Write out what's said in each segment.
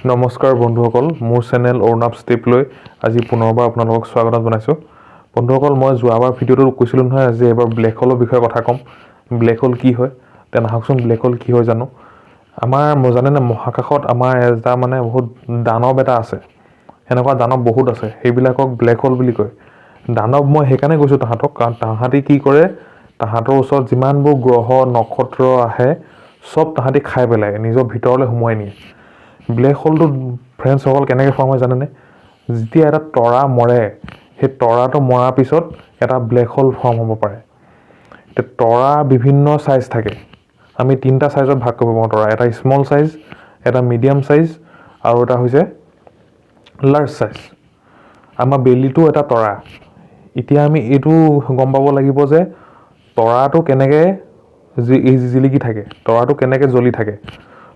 নমস্কাৰ বন্ধুসকল, মোৰ চেনেল অৰুণাভ ষ্টেপলৈ আজি পুনৰবাৰ আপোনালোকক স্বাগতম জনাইছোঁ। বন্ধুসকল, মই যোৱাবাৰ ভিডিঅ'টোত কৈছিলোঁ নহয়, আজি এবাৰ ব্লেক হোলৰ বিষয়ে কথা ক'ম। ব্লেক হোল কি হয়? তেনে আহকচোন, ব্লেক হোল কি হয় জানো। আমাৰ জানেনে, মহাকাশত আমাৰ এটা মানে বহুত দানৱ এটা আছে। সেনেকুৱা দানৱ বহুত আছে, সেইবিলাকক ব্লেক হোল বুলি কয়। দানৱ মই সেইকাৰণে কৈছোঁ তাহাঁতক, কাৰণ তাহাঁতি কি কৰে, তাহাঁতৰ ওচৰত যিমানবোৰ গ্ৰহ নক্ষত্ৰ আহে, চব তাহাঁতি খাই পেলায়, নিজৰ ভিতৰলৈ সোমোৱাই নিয়ে। ব্লেক হোলটো, ফ্ৰেণ্ডছসকল, কেনেকৈ ফৰ্ম হয় জানেনে? যেতিয়া এটা তৰা মৰে, সেই তৰাটো মৰাৰ পিছত এটা ব্লেক হোল ফৰ্ম হ'ব পাৰে। এতিয়া তৰা বিভিন্ন চাইজ থাকে। আমি তিনিটা চাইজত ভাগ কৰিব পাৰোঁ তৰা: এটা স্মল চাইজ, এটা মিডিয়াম চাইজ আৰু এটা হৈছে লাৰ্জ চাইজ। আমাৰ বেলিটো এটা তৰা। এতিয়া আমি এইটো গম পাব লাগিব যে তৰাটো কেনেকৈ জিলিকি থাকে, তৰাটো কেনেকৈ জ্বলি থাকে।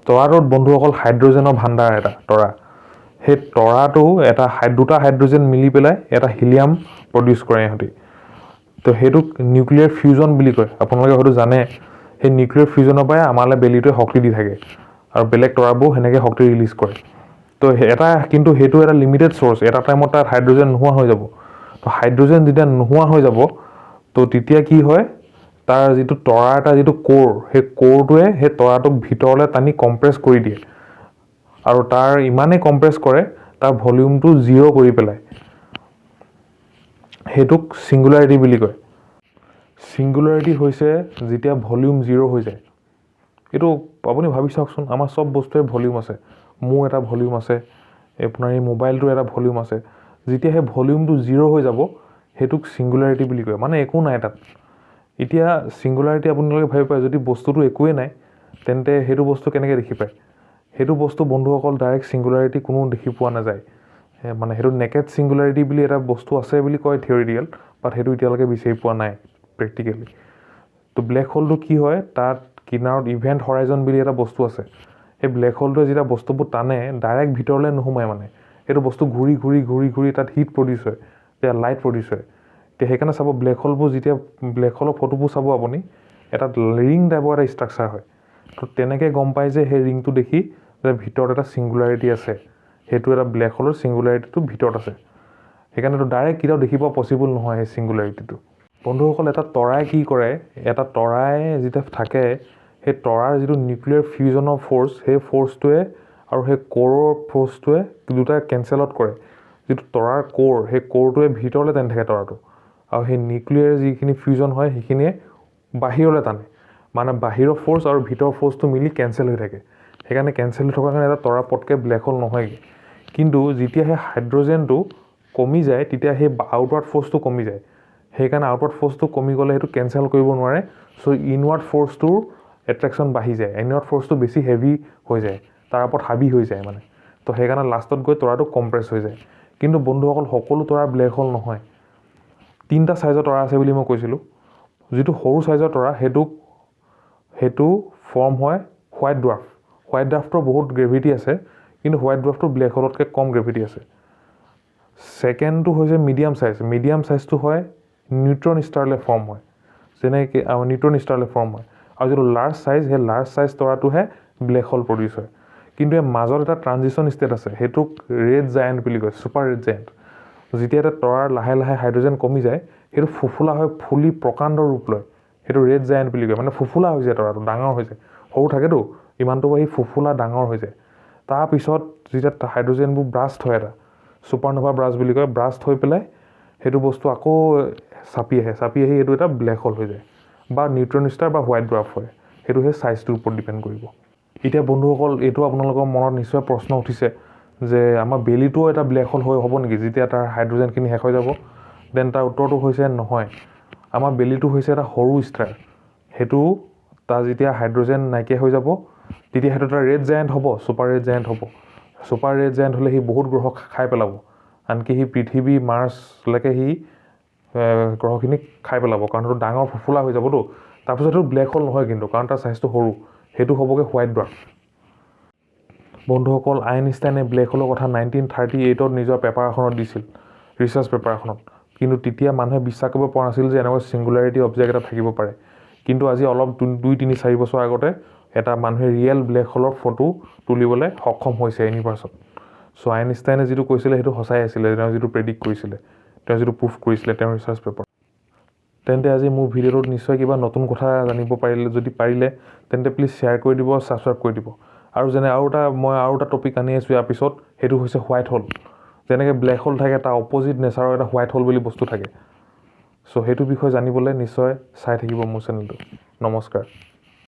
তৰাটোত, বন্ধুসকল, হাইড্ৰজেনৰ ভাণ্ডাৰ এটা তৰা। সেই তৰাটো এটা দুটা হাইড্ৰজেন মিলি পেলাই এটা হিলিয়াম প্ৰডিউচ কৰে ইহঁতি। তো সেইটোক নিউক্লিয়াৰ ফিউজন বুলি কয়, আপোনালোকে হয়তো জানে। সেই নিউক্লিয়াৰ ফিউজনৰ পৰাই আমালৈ বেলিটোৱে শক্তি দি থাকে আৰু বেলেগ তৰাবোৰ সেনেকৈ শক্তি ৰিলিজ কৰে। তো এটা কিন্তু সেইটো এটা লিমিটেড চ'ৰ্চ। এটা টাইমত তাত হাইড্ৰজেন নোহোৱা হৈ যাব। তো হাইড্ৰজেন যেতিয়া নোহোৱা হৈ যাব, তো তেতিয়া কি হয়, তাৰ যিটো তৰা এটা যিটো ক'ৰ, সেই ক'ৰটোৱে সেই তৰাটোক ভিতৰলৈ টানি কম্প্ৰেছ কৰি দিয়ে আৰু তাৰ ইমানেই কম্প্ৰেছ কৰে, তাৰ ভলিউমটো জিৰ' কৰি পেলায়। সেইটোক ছিংগুলাৰিটি বুলি কয়। ছিংগুলাৰিটি হৈছে যেতিয়া ভলিউম জিৰ' হৈ যায়। এইটো আপুনি ভাবি চাওকচোন, আমাৰ চব বস্তুৰে ভলিউম আছে। মোৰ এটা ভলিউম আছে, আপোনাৰ এই মোবাইলটোৰ এটা ভলিউম আছে। যেতিয়া সেই ভলিউমটো জিৰ' হৈ যাব, সেইটোক ছিংগুলাৰিটি বুলি কয়, মানে একো নাই তাত। এতিয়া ছিংগুলাৰিটি আপোনালোকে ভাবিব পাৰে, যদি বস্তুটো একোৱেই নাই, তেন্তে সেইটো বস্তু কেনেকৈ দেখি পায়? সেইটো বস্তু, বন্ধুসকল, ডাইৰেক্ট ছিংগুলাৰিটি কোনো দেখি পোৱা নাযায়। মানে সেইটো নেকেড ছিংগুলাৰিটি বুলি এটা বস্তু আছে বুলি কয় থিয়ৰিটিকেল, বাট সেইটো এতিয়ালৈকে বিচাৰি পোৱা নাই প্ৰেক্টিকেলি। তো ব্লেক হোলটো কি হয়, তাত কিনাৰত ইভেণ্ট হৰাইজন বুলি এটা বস্তু আছে। সেই ব্লেক হোলটোৱে যেতিয়া বস্তুবোৰ টানে, ডাইৰেক্ট ভিতৰলৈ নোসোমায়। মানে সেইটো বস্তু ঘূৰি ঘূৰি ঘূৰি ঘূৰি তাত হিট প্ৰডিউচ হয়, তেতিয়া লাইট প্ৰডিউচ হয়। এতিয়া সেইকাৰণে চাব, ব্লেক হোলবোৰ যেতিয়া, ব্লেক হোলৰ ফটোবোৰ চাব আপুনি, এটা ৰিং টাইপৰ এটা ষ্ট্ৰাকচাৰ হয়। তো তেনেকৈ গম পায় যে সেই ৰিংটো দেখি যে ভিতৰত এটা ছিংগুলাৰিটি আছে। সেইটো এটা ব্লেক হোলৰ ছিংগুলাৰিটিটো ভিতৰত আছে। সেইকাৰণেতো ডাইৰেক্ট কেতিয়াও দেখিব পচিবল নহয় সেই ছিংগুলাৰিটিটো। বন্ধুসকল, এটা তৰাই কি কৰে? এটা তৰাই যেতিয়া থাকে, সেই তৰাৰ যিটো নিউক্লিয়াৰ ফিউজনৰ ফ'ৰ্চ, সেই ফ'ৰ্চটোৱে আৰু সেই ক'ৰৰ ফ'ৰ্চটোৱে দুটাই কেঞ্চেল আউট কৰে। যিটো তৰাৰ ক'ৰ, সেই ক'ৰটোৱে ভিতৰলৈ টানি থাকে তৰাটো আৰু সেই নিউক্লিয়াৰ যিখিনি ফিউজন হয়, সেইখিনিয়ে বাহিৰলৈ টানে। মানে বাহিৰৰ ফ'ৰ্চ আৰু ভিতৰৰ ফ'ৰ্চটো মিলি কেঞ্চেল হৈ থাকে। সেইকাৰণে কেঞ্চেল হৈ থকাৰ কাৰণে এটা তৰা পটকৈ ব্লেক হোল নহয়গৈ। কিন্তু যেতিয়া সেই হাইড্ৰজেনটো কমি যায়, তেতিয়া সেই আউটৱাৰ্ড ফ'ৰ্চটো কমি যায়। সেইকাৰণে আউটৱাৰ্ড ফ'ৰ্চটো কমি গ'লে সেইটো কেঞ্চেল কৰিব নোৱাৰে। চ' ইনৱাৰ্ড ফ'ৰ্চটোৰ এট্ৰেকশ্যন বাঢ়ি যায়, ইনৱাৰ্ড ফ'ৰ্চটো বেছি হেভি হৈ যায়, তাৰ ওপৰত হাবি হৈ যায় মানে। তো সেইকাৰণে লাষ্টত গৈ তৰাটো কম্প্ৰেছ হৈ যায়। কিন্তু বন্ধুসকল, সকলো তৰা ব্লেক হোল নহয়। তিনিটা চাইজৰ তৰা আছে বুলি মই কৈছিলোঁ। যিটো সৰু চাইজৰ তৰা, সেইটো ফৰ্ম হয় হোৱাইট ডৱাৰ্ফ। হোৱাইট ডৱাৰ্ফটোৰ বহুত গ্ৰেভিটি আছে, কিন্তু হোৱাইট ডৱাৰ্ফটো ব্লেক হোলতকৈ কম গ্ৰেভিটি আছে। ছেকেণ্ডটো হৈছে মিডিয়াম চাইজ। মিডিয়াম চাইজটো হয় নিউট্ৰন ষ্টাৰলৈ ফৰ্ম হয়, যেনেকৈ নিউট্ৰন ষ্টাৰলৈ ফৰ্ম হয়। আৰু যিটো লাৰ্জ চাইজ, সেই লাৰ্জ চাইজ তৰাটোহে ব্লেক হোল প্ৰডিউচ হয়। কিন্তু এই মাজত এটা ট্ৰানজিশ্যন ষ্টেট আছে, সেইটোক ৰেড জায়েণ্ট বুলি কয়, ছুপাৰ ৰেড জায়েণ্ট। যেতিয়া এটা তৰাৰ লাহে লাহে হাইড্ৰজেন কমি যায়, সেইটো ফুফুলা হৈ ফুলি প্ৰকাণ্ড ৰূপ লয়। সেইটো ৰেড জায়েণ্ট বুলি কয়। মানে ফুফুলা হৈ যায় তৰাটো, ডাঙৰ হৈ যায়। সৰু থাকেতো ইমানটো, সি ফুফুলা ডাঙৰ হৈ যায়। তাৰপিছত যেতিয়া হাইড্ৰজেনবোৰ ব্ৰাষ্ট হয়, এটা ছুপাৰন'ভা ব্ৰাষ্ট বুলি কয়, ব্ৰাষ্ট হৈ পেলাই সেইটো বস্তু আকৌ চাপি আহে। চাপি আহি সেইটো এটা ব্লেক হোল হৈ যায় বা নিউট্ৰন ষ্টাৰ বা হোৱাইট ডৱাৰ্ফ হয়। সেইটো সেই চাইজটোৰ ওপৰত ডিপেণ্ড কৰিব। এতিয়া বন্ধুসকল, এইটো আপোনালোকৰ মনত নিশ্চয় প্ৰশ্ন উঠিছে যে আমাৰ বেলিটোও এটা ব্লেক হোল হৈ হ'ব নেকি, যেতিয়া তাৰ হাইড্ৰজেনখিনি শেষ হৈ যাব? Then তাৰ উত্তৰটো হৈছে নহয়। আমাৰ বেলিটো হৈছে এটা সৰু ষ্টাৰ। সেইটো তাৰ যেতিয়া হাইড্ৰজেন নাইকিয়া হৈ যাব, তেতিয়া সেইটো এটা ৰেড জায়েণ্ট হ'ব, ছুপাৰ ৰেড জায়েণ্ট হ'ব। ছুপাৰ ৰেড জায়েণ্ট হ'লে সি বহুত গ্ৰহ খাই পেলাব। আনকি সি পৃথিৱী, মাৰ্চলৈকে সি গ্ৰহখিনিক খাই পেলাব, কাৰণ সেইটো ডাঙৰ ফুফুলা হৈ যাবতো। তাৰপিছত সেইটো ব্লেক হোল নহয় কিন্তু, কাৰণ তাৰ চাইজটো সৰু। সেইটো হ'বগৈ হোৱাইট ডৱাৰ্ফ। বন্ধুসকল, আইনষ্টাইনে ব্লেক হোলৰ কথা 1938ত নিজৰ পেপাৰ এখনত দিছিল, ৰিচাৰ্চ পেপাৰ এখনত। কিন্তু তেতিয়া মানুহে বিশ্বাস কৰিব পৰা নাছিল যে এনেকুৱা ছিংগুলাৰিটি অবজেক্ট এটা থাকিব পাৰে। কিন্তু আজি অলপ 2, 3, 4 বছৰ আগতে এটা মানুহে ৰিয়েল ব্লেক হোলৰ ফটো তুলিবলৈ সক্ষম হৈছে ইউনিভাৰ্চত। চ' আইনষ্টাইনে যিটো কৈছিলে, সেইটো সঁচাই আছিলে। তেওঁ যিটো প্ৰেডিক্ট কৰিছিলে, তেওঁ যিটো প্ৰুফ কৰিছিলে তেওঁৰ ৰিচাৰ্চ পেপাৰ। তেন্তে আজি মোৰ ভিডিঅ'টোত নিশ্চয় কিবা নতুন কথা জানিব পাৰিলে। যদি পাৰিলে, তেন্তে প্লিজ শ্বেয়াৰ কৰি দিব, ছাবস্ক্ৰাইব কৰি দিব। আৰু যেনে আৰু এটা মই আৰু এটা টপিক আনি আছোঁ ইয়াৰ পিছত, সেইটো হৈছে হোৱাইট হোল। যেনেকৈ ব্লেক হোল থাকে, তাৰ অপজিট নেচাৰৰ এটা হোৱাইট হোল বুলি বস্তু থাকে। চ' সেইটো বিষয়ে জানিবলৈ নিশ্চয় চাই থাকিব মোৰ চেনেলটো। নমস্কাৰ।